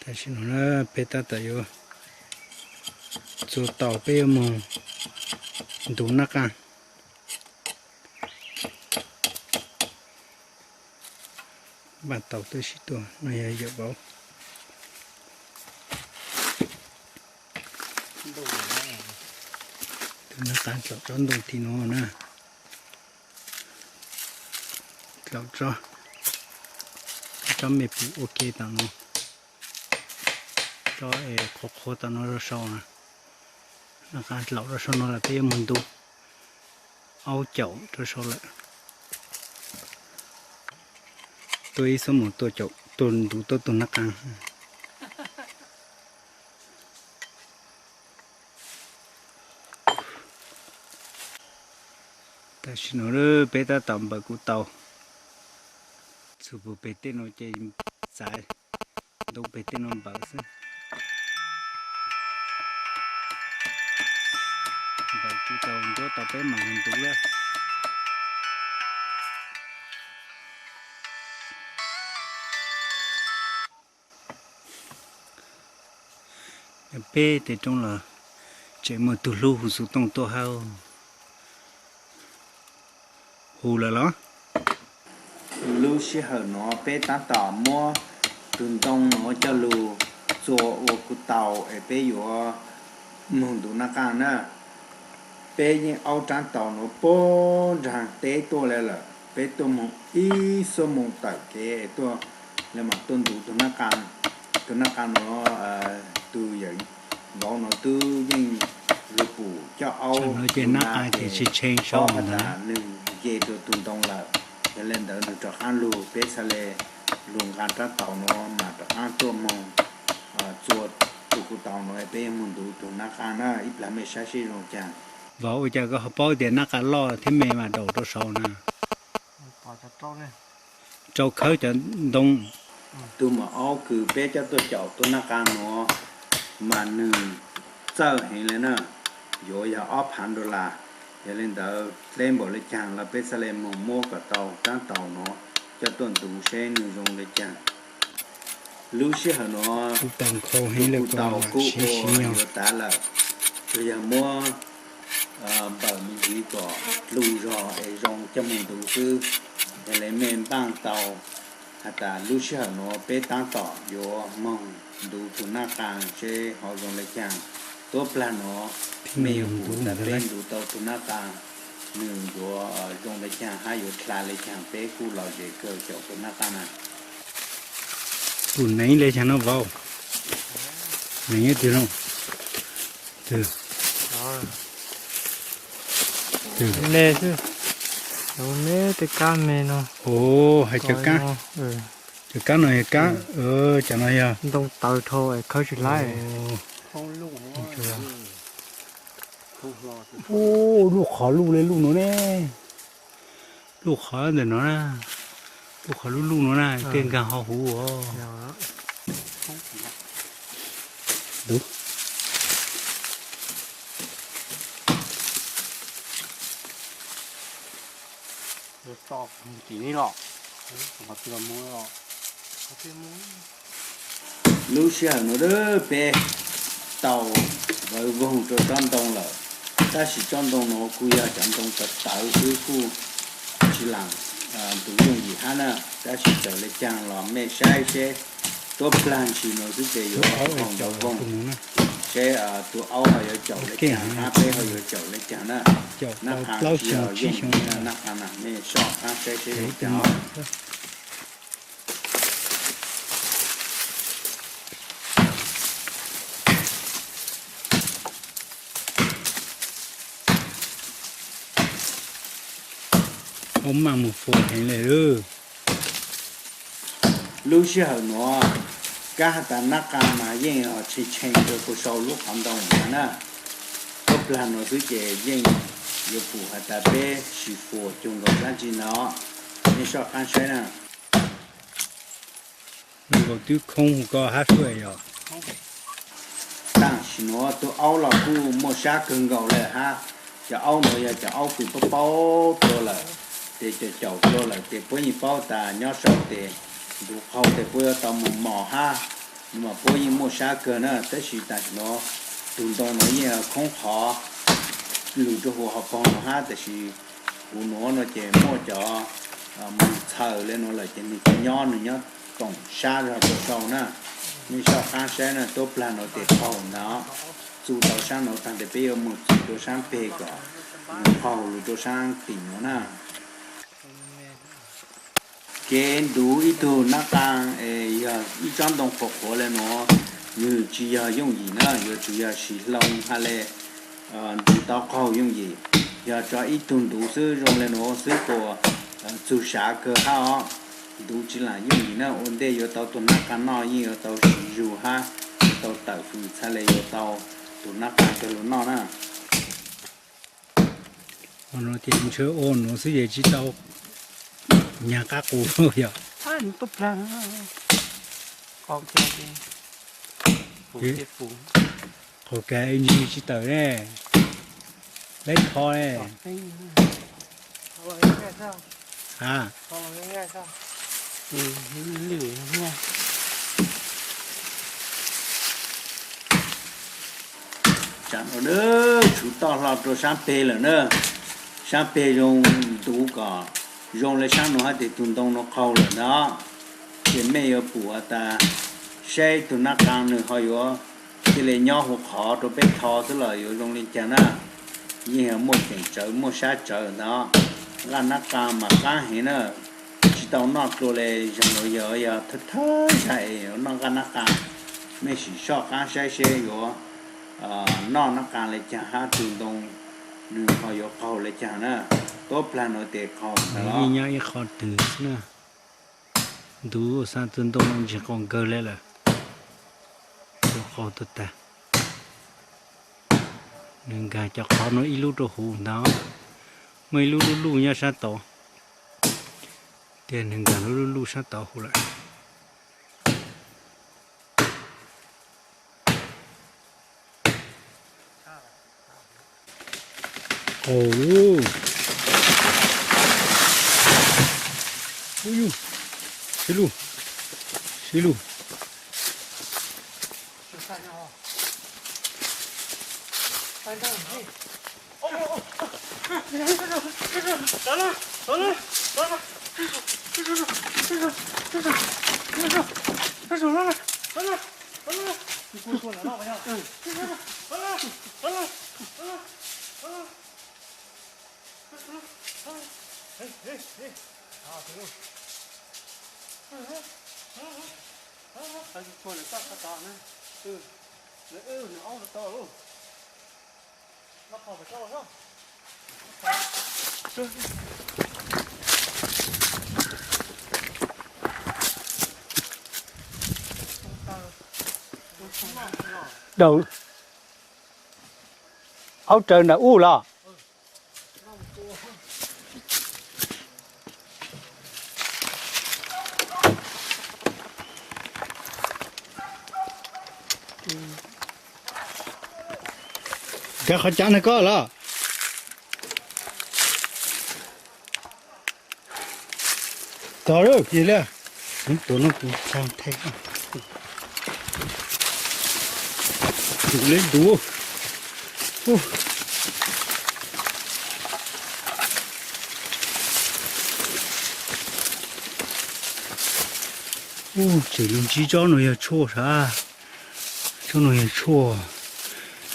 Tam sim no peb tab tom yuav txua tau peb yuav moog ntuv nab qaab. Npaj tau tab sis tuaj no yog yawm vauv. Tus nab qaab dlaum tsob ntoo tim no na. Dlaum tsob, tsob me pum ua ke tom no. Tsob es qhuav qhuav tom no rau saud na. Nab qaab dlaum rau saud no lawm peb yuav moog ntuv aub caum rau saud lawm. Tuaj ib xuab moos tuaj caum, tuaj ntuv tuaj tug nab qaab. Tam sim no peb tab tom npawm kuv tau, txug puag peg tej no ces txav ntoo peg tej no npawm xwb. Npawm kuv tau ncuab tau peb mam ntuv lawm. Peb tes roob los tseem muaj tug hlub hu xov tooj tuaj hab. Hu lawm los? Lub sij hawm nuav peb tab tom muab tug ntoo nuav coj lug txua ua kuv tau es peb yuav moog ntuv nab qaab na. Peb yeej aub raab taus nuav puag nraag teb tuaj le lawm, peb tuaj moog ib xuab moos tawm kev es tuaj le mam tuaj ntuv tug nab qaab. Tug nab qaab nuav, tug yawm vauv nuav twb yeej lug pum coj aub ces nab qaab ces tshee tshee saud has tas nwg nce rua tug ntoo lawm. Yog le ntawd nwg rov qaab lug, peb txhaj le lug nqaa raab taus nuav mas rov qaab tuaj moog txua tug kuv tau nuav, peb yuav moog ntuv tug nab qaab na. Ib plag mej saib seb zoo caag. Vauv, ua cas koj ho paub tias nab qaab loj thiab me mas daus rau saud na? Rau khawb cov ntoo. Tug maum aub kws peb coj tuaj caum tug nab qaab nuav mas nwg txawj heev le na, yuav yog ob phaav dollar. Yog le ntawd dleb npaum le caag los peb txhaj le moog muab kom tau raab taus nuav coj tuaj ntuv seb nwg zoo le caag. Lub sij hawm nuav tug kuv tau kuj ua yuav tav lawm, tsuas yog muab npawm me ntsis kom dlu zog es zoo coj moog ntuv xwb. Yog le mej npaaj tau has tas lub sij hawm nuav peb taab tom yuav moog ntuv tug nab qaab seb ho zoo le caag. Tuab plag nuav mej yuav pum tas peb ntuv tau tug nab qaab, nwg yuav zoo le caag hab yuav dlha le caag, peb kuj lom zem kawg caum tug nab qaab na. Pum neev le caag no vauv? Neev twg no? Me xwb, me tej kab me no. Hais cov kab, cov kab no yog kab, cov no yog ntoo tawv dhau es khawb tsis laib. Ub, luj qhov luj le luj nuav ne. Luj qhov ntawm no na, luj qhov luj luj nuav na, tej nkaag ho huv os. Lub sij hawm nuav peb tau vawv voog rua tsob ntoo lawm, tab sis tsob ntoo nuav kuj yog cov ntoo tawv tawv xwb, kuj tsis laam ntuv yooj yim hab na. Tab sis txawm le caag los mej saib seb, tuab plag ntshis nuav xwb ces yuav vawv voog, seb tug aub ho yuav caum le caag hab peb ho yuav caum le caag na. Nab qaa tsis yog yooj yim na, nab qaa na, mej soj qaab saib seb zoo caag. Aub maj mus fua heev le. Lub sij hawm nuav, kab has tas nab qaa mas yeej tshee tshee rua puag sau lub qhov ntoo na. Tuab plag nuav xwb ces yeej yuav pum has tas peb sis fuas cuag nkaus dlaab tsi no. Mej soj qaab saib na. Zoo nkaus twb khoob hu ko hab suav yog. Tam sim nuav tug aub los kuj muaj sab kawg nkaus le hab. Cov aub nuav yog cov aub kws paub paub dlua lawm, ces caum caum dlua lawm ces puab yeej paub tas nyob sau tes ntuv qaug tes puab yuav tau mus mos hab. Nws mas puab yeej muaj sab kawg na, tab sis tam sim no tus ntoo no yeej khoob qhov lug rua huv hauv paug no hab, tab sis kuv nuav no ces muaj cov moog txhaws le nuav lawm ces nwg tsi nyob, nwg nyob toom sab zog rua sau na. Nej soj qaab saib na, tuab plag no tes qaug ntawd, txug tau sab nuav taag tes peb yuav moog txug rua sab peg kom nwg qaug lug rua sab tim nuav na. Kev ntuv ib tug nab qaa es yog ib tsob ntoo qhuav qhuav le nuav, nwg tsi yog yooj yim na, yuav tsum yog siv hlo hab le ntuv tau qaug yooj yim. Yog tso ib tug ntuv xwb zoo le nuav xwb puas txug sav kawg hab os. Ntuv tsi lam yooj yim na, ua ntej yuav tau tus nab qaa noj yeej yuav tau siv zug hab yuav tau tawm fws txhaj le yuav tau tus nab qaa kawg lug noj na. Ces ntshe ua nuav xwb ces tsi tau nyag qab qus yog. Qaug kag ntsis tsi tawm ne, leb tho ne. Tsam no tshuv toj hlo rua sab peg lawm na. Sab peg zoo ntuv kom zoo le sab nuav hab tes tug ntoo nuav qaug lawm ntag. Ces mej yuav pum has tas saib tug nab qaa nwg ho yuav thiaj li nyob huv qhov rua peb tho xwb los yuav zoo le caag na. Yeej yog muaj ceem tsawv muaj sab tsawv ntag. Nqaj nab qaa mas qaab heev na, tsi tau noj dlua le. Zaum nuav yog, yog thawj thawj zag es yuav noj nqaj nab qaa. Mej sim soj qaab saib seb yuav noj nab qaa le caag hab tug ntoo nwg ho yuav qaug le caag na. Tuab plag nuav tes qaug ntawd los nyob ib qho twg xwb na. Ntuv ua xaa tug ntoo ntsis qaug nkawg le lawm. Ua qaug tag tag. Nwg nkag cov qhov nuav ib lub rua huv ntag. Muaj ib lub lub luj nyob sab tod. Tias nwg nkag lub lub luj sab tod huv lawm. Qaug lawm. Ub yug, sib lug, sib lug. Daug, aub raws nram ub los. Nkag qhov cav no koj los. Tog lawm kis li. Tua no kuv txhaj thaij. Ntuv li ntuv. Ub, tseem lug ntsib tsob no yog tshuaj sas. Tsob no yog tshuaj,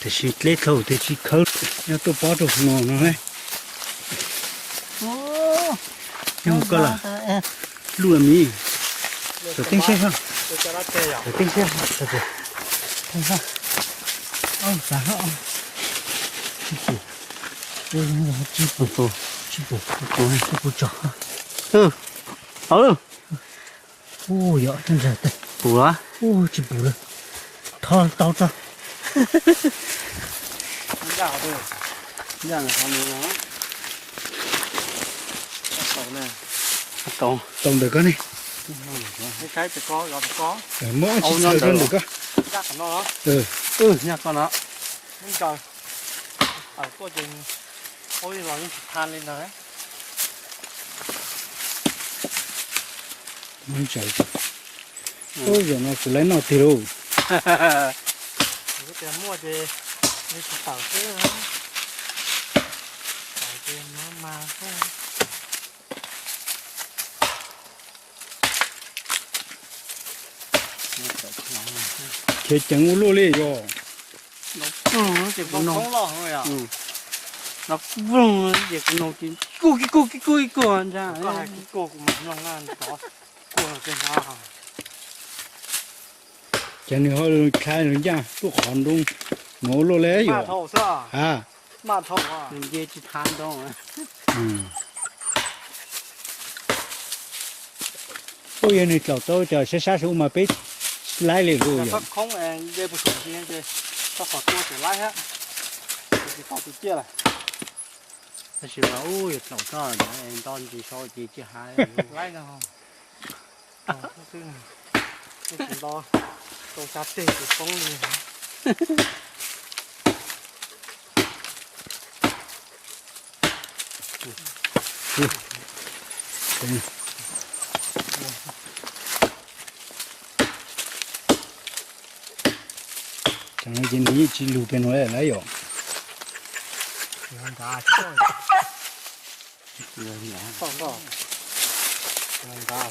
tiam sis dleb dlhau tias tsis khawb, nyob tuaj pob rau no no ne. Nyob koj los, luj miv, tawm teeb saib, tawm teeb saib, tawm teeb saib, tsib puas, tsib puas, tsib puas tso. Ub, yog ntag, pum los, ub tsis pum lawm, thov tau tso. Tau ntawm koj ne. Muab ib tsi txhawb rau ntawm koj. Muab ntsaws. Ub, zaum no kuv lawv noj tiag lauj. Tias muaj ces li tsis tawm xwb, tawm ces mas mas xwb. Khiav ceev ua luaj li yog. Ces kuv no, no kuj ces kuv no ces kuj kib kuj kib kuj ib kuj ntsa. Ces nws ho dlha nws ncaj tuaj qhov nroo, nws ua luaj li yog. A, nws nce tsis thav nroo. Ua yog nws tlaus tau cov sab sab saum mas peb laib li lauj yog. Tab sis mas ub yog tlaus txog nto ntsis sau ces tsis hais. Nto tau xya teg ces poob li. Ces nws yeej tsis lug pem no lawm yom.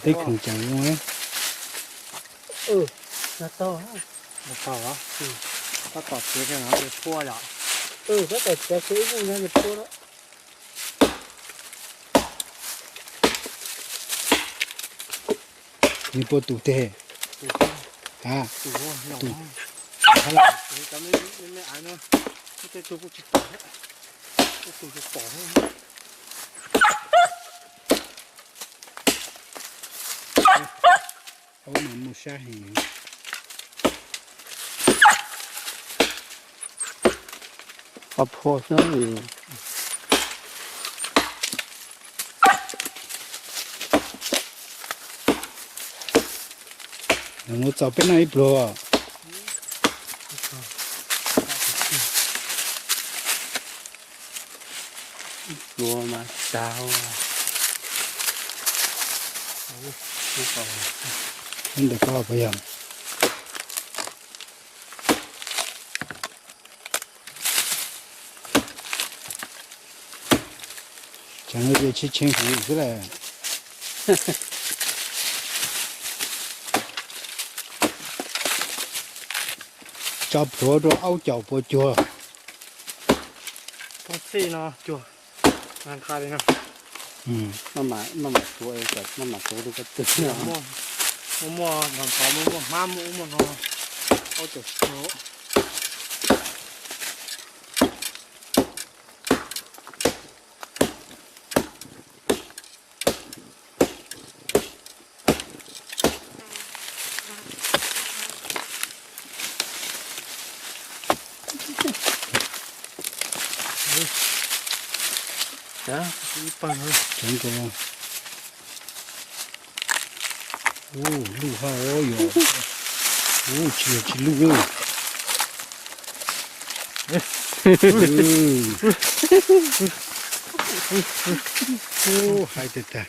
Teb khoom ceev zoo. Tab tom txiav no ces phua yom. Tab tom txiav ib vuj no ces phua lawm. Nws puas tus teg? A, tus, tus, tus kuj tsis pom, tus tsis pom. Ub, mas muaj sab heev. Qhov phua xwb. Nws mus txog peb noj ib pluag. Ib pluag mas tag. Ib ntawm koj puas yog? Ces no ces tshee tshee huv xwb las. Tso plhuav rau aub caum puas cuag? Txij no cuag. Maj mam tuav, maj mam tuav rau koj twg. Muaj muaj nrov nrov, muaj muaj hmab, muaj muaj no. Aub caum tsis cuag. Ib pawg no. Ub, luj haj yog. Ub, tsis yog tsis luj. Ub, hais tiag tiag.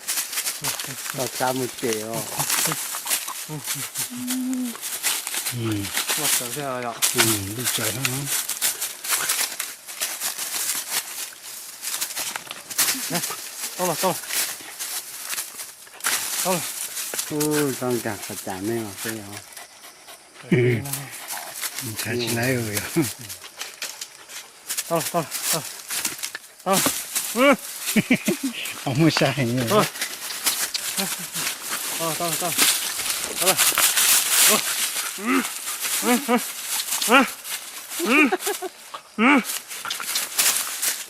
Tau tsa mus ces os. Luj tsaws hab. Tau los, tau los. Ub, zoo nkag qhov cas nej os, peb os. Ntshav tsis laib yog. Tau los, tau los, tau los. Muaj sab heev. Tau los, tau los, tau los.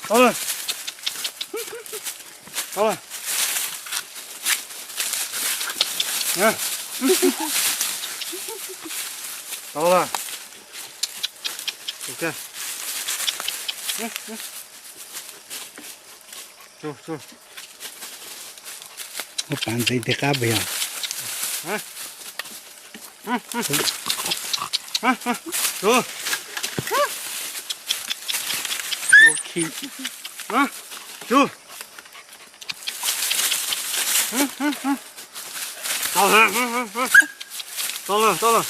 Tau los. Tau los. Tau los. Ok. Tsu, tsu. Muab pav ntxeev tej qab puas yog? Tsu. Tsu. Tau. Tau lawm, tau lawm.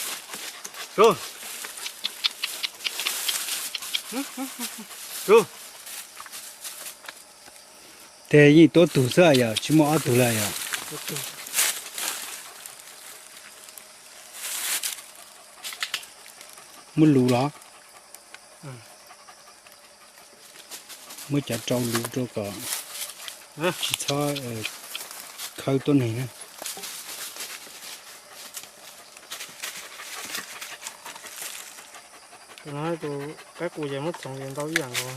Tes yeej tuab tug xwb yom, tsis muaj ob tug lawm yom. Muab luv los? Muab cov rau luv rau kom tsis txhob khawb tuab neeg na. Tus no tus qaib qus ces muab txhoov ces ntau ib yam nkaus.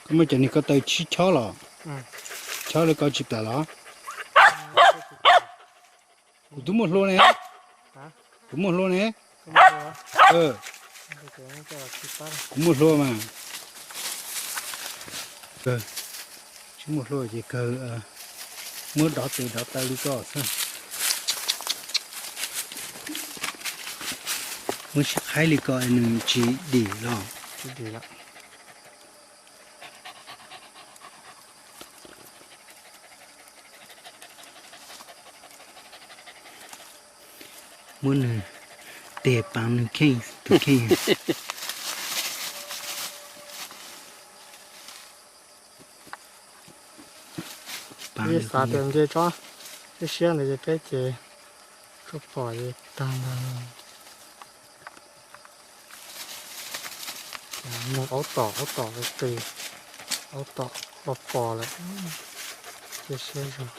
Koj muab cov niag ko taw sib chob los? Chob li ko tsis plam los? Kuv twb muaj hlua ne. Kuv muaj hlua ne. Kuv muaj hlua mas. Tsis muaj hlua ces kawg muab dov tes dov taw li ko xwb. Muab sib qhaib li ko nws tsis dim los? Muab nws tes pav nws kheej tus kheej. Peb xav tias nce tsob siab siab ntawd ces peb ces tsob pom ces tag ntag. Mus aub tom aub tom qis, aub tom los pom lawm, cia siab zog.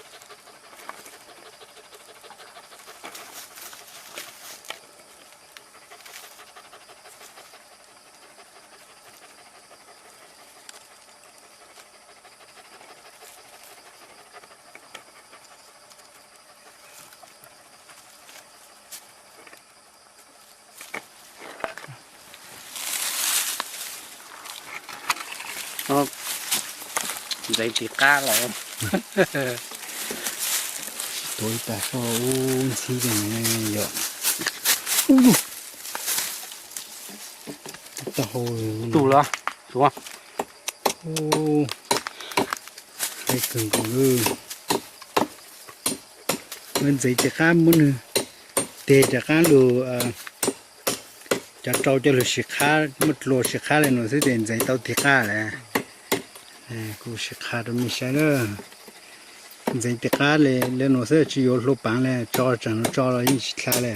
Ntxeev tiv qab lawm. Tuav ib tag soj ub ntxhib yom. Taub hau tus los tuav. Ub, ib kawg nkaus lawm. Muab ntxeev tiv qab, muab nws tes rov qab lug, cov rau coj lug sib qhab, muab dlua sib qhab li no xwb ces ntxeev tau tiv qab lawm. Kuv sib qhab rau mej saib na. Ntxeev tiv qab li no xwb tsis yuav hlua paav li, tso tsaam no tso los yeej tsis dlha li.